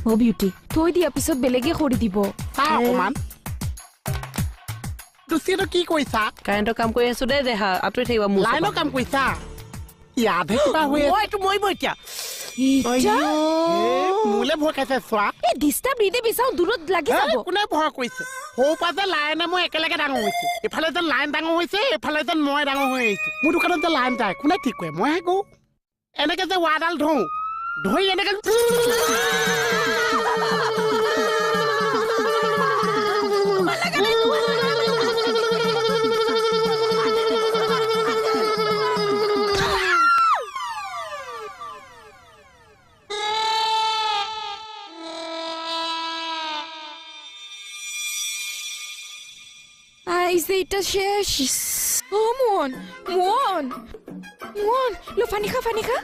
অ beauty, থৈ দিয়া, পিছত বেলেগে কৰি দিব। চা অকমান, দুচিটো কি কৰিছা? কাৰেণ্টৰ কাম কৰি আছো দেই দেহা, আঁতৰি থাকিবা মোৰ। লাইনৰ কাম কৰিছা? ইয়াতহে কিবা হৈ আছে। এইটো মৰিব এতিয়া। মোলে ভয় খাইছে চোৱা। এই ডিষ্টাৰ্ব নিদিবি, চাওঁ দূৰত লাগি যাব। কোনে ভয় কৰিছে? সৰু পৰা যে লাইনে মই একেলগে ডাঙৰ হৈছে। এফালে যেন লাইন ডাঙৰ হৈছে, এফালে যেন মই ডাঙৰ হৈ আহিছো। মোৰ দোকানত যে লাইন যায় কোনে ঠিক কৰে? মইহে কওঁ। এনেকে যে ৱাৰডাল ধৰো, ধৰি এনেকে এইটা শেষ। ও মোহন, মোহন, মোহন, লো পানী খা, পানী খা।